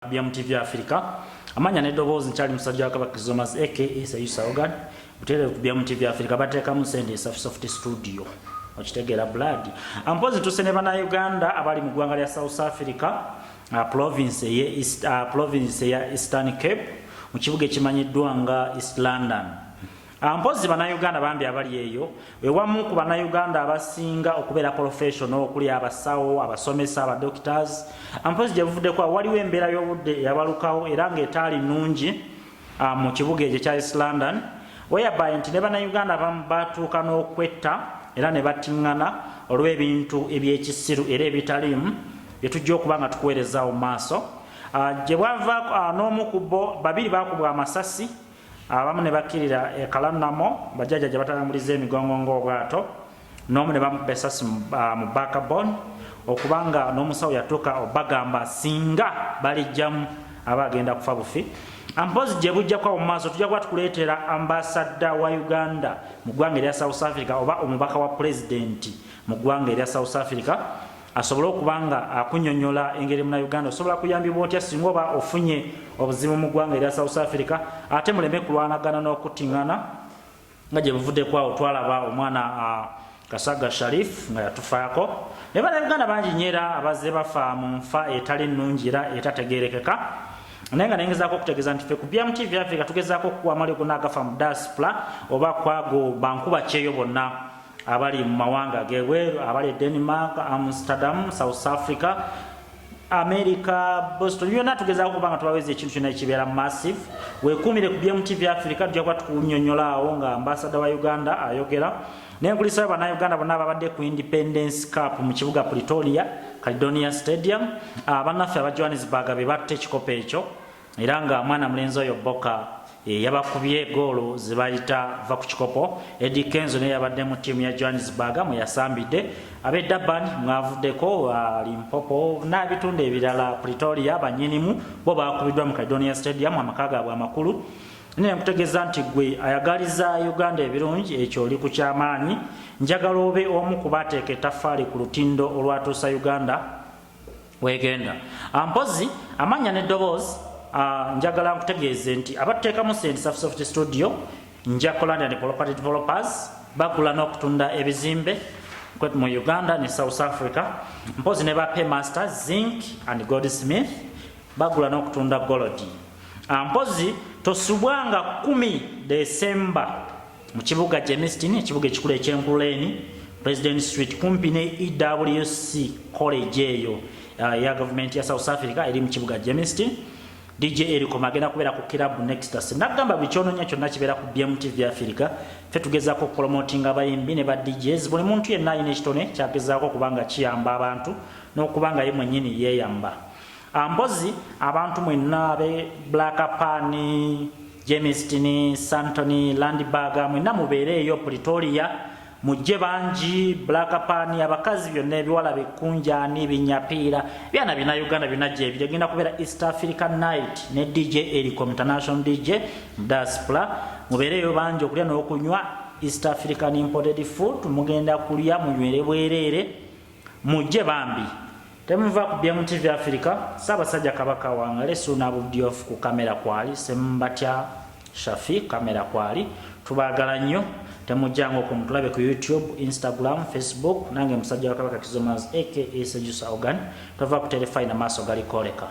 BMTV Africa. Amanya n'eddoboozi nkyali musajja wa Kabaka Kizomas aka Sayusa Ogan. Butereevu ku BMTV Africa bateekamu ssente Safi Soft Studio. Okitegeera blood. Ampozi ntuse ne bannayuganda abali mu ggwanga lya South Africa, province eye East, province eya Eastern Cape mu kibuga ekimanyiddwa nga East London. Mpozi bannayuganda bambi abali eyo, ewamu ku bannayuganda abasinga okubeera professional okuli abasawo, abasomesa, abadoctors. Mpozi gye buvuddeko waliwo embeera y'obudde eyabalukawo era ng'etaali nnungi mu kibuga ekyo ekya East London, whereby nti ne bannayuganda abamu batuuka n'okwetta era ne battiŋŋana olw'ebintu eby'ekisiru era ebitaliimu bye tujja okuba nga tukuweerezaawo mu maaso. Gye bwava n'omu ku bo babiri baakubwa amasasi, abamu ne bakkirira e Kalanamo, bajjajja gye batambuliza emigongo ng'obwato, n'omu ne bamukuba essasi mu backbone, okubanga n'omusawo yatuuka obagamba singa balijjamu aba agenda kufa bufi. Mpozi gye bujjako awo mu maaso tujja kuba tukuleetera ambassador wa Uganda mu ggwanga erya South Africa oba omubaka wa pulezidenti mu ggwanga erya South Africa, asobole okuba nga akunyonyola engeri munnayuganda osobola kuyambibwa otya singa oba ofunye obuzibu mu ggwanga erya South Africa, ate muleme kulwanagana n'okuttiŋŋana nga gye buvuddeko awo twalaba omwana Kasaga Sharif nga yatufaako naye bannayuganda bangi nnyo era abazze bafa mu nfa etali nnungi era etategeerekeka. Naye nga nengezaako okutegeeza nti ffe ku BMTV Africa tugezaako okukuwa amawulire gonna agafa mu diaspora oba kwago bankuba kyeyo bonna abali mu mawanga ag'ebweru, abali e Denmark, Amsterdam, South Africa, America, Boston, byonna tugezaako okuba nga tubaweza ekintu kyonna ekibeera massive. Weekuumire ku BMTV Africa, tujja kuba tukunyonyola awo nga ambasada wa Uganda ayogera. Naye nkulisayo bannayuganda bonna ababadde ku Independence Cup mu kibuga Pretoria, Caledonia Stadium. Bannaffe aba Johannesburg be batta ekikopo ekyo, era nga mwana mulenzi oyo Boka yabakubye goolo zebayita va ku kikopo. Eddie Kenzo naye yabadde mu ttiimu ya Johannesburg mwe yasambidde. Ab'e Durban mwavuddeko, Limpopo n'abitundu ebirala, Pretoria bannyinimu bo baakubiddwa mu Caledonia Stadium, amaka gaabwe amakulu. Naye nkutegeeza nti gwe ayagaliza Uganda ebirungi, ekyo oli ku kyamaanyi. Njagala obe omu ku baateeka ettaffaali ku lutindo olwatuusa Uganda wegenda. Mpozi amannya n'eddoboozi, njagala nkutegeeze nti abatuteekamu ssente Safi Soft Studio, Njakoland and Property Developers, bagula n'okutunda ebizimbe mu Uganda ne South Africa. Mpozi ne ba Paymaster Zinc and Goldsmith, bagula n'okutunda gold. Mpozi tosubwanga 10 Desemba mu kibuga Germiston, ekibuga ekikulu eky'Enkululeni, President Street, kumpi ne EWC College eyo ya gavumenti ya South Africa eri mu kibuga Germiston. DJ Ericom agenda kubeera ku Club Nexus. Nagamba buli kyononya kyonna kibeera ku BMTV Africa. Ffe tugezaako okupromotinga abayimbi ne ba DJs. Buli muntu yenna alina ekitone kyagezaako okuba nga kiyamba abantu n'okuba nga ye mwennyini yeeyamba. Mpozi abantu mwenna abe Black Pan, Germiston, Sandton, Randburg, mwenna mubeere eyo Pretoria, mujje bangi Black Pan, abakazi byonna ebiwala bikunjaani binyapiira byana bina Uganda byonna gyebiri. Egenda kubeera East Africa Night ne DJ Ericom, International DJ diaspora. Mubeereeyo bangi okulya n'okunywa East African imported food, mugenda kulya munywere bwereere, mujje bambi. Temuva ku BMTV Africa. Ssaabasajja Kabaka wangale. Suuna Abudiof ku kamera kwali, Sembatya Shafi kamera kwali. Tubaagala nnyo, temujjanga okwo, mutulabe ku YouTube, Instagram, Facebook. Nange musajja wa Kabaka Kizomaz aka Sejusa Ogan, tova ku terefayina, maaso gali kwoleka.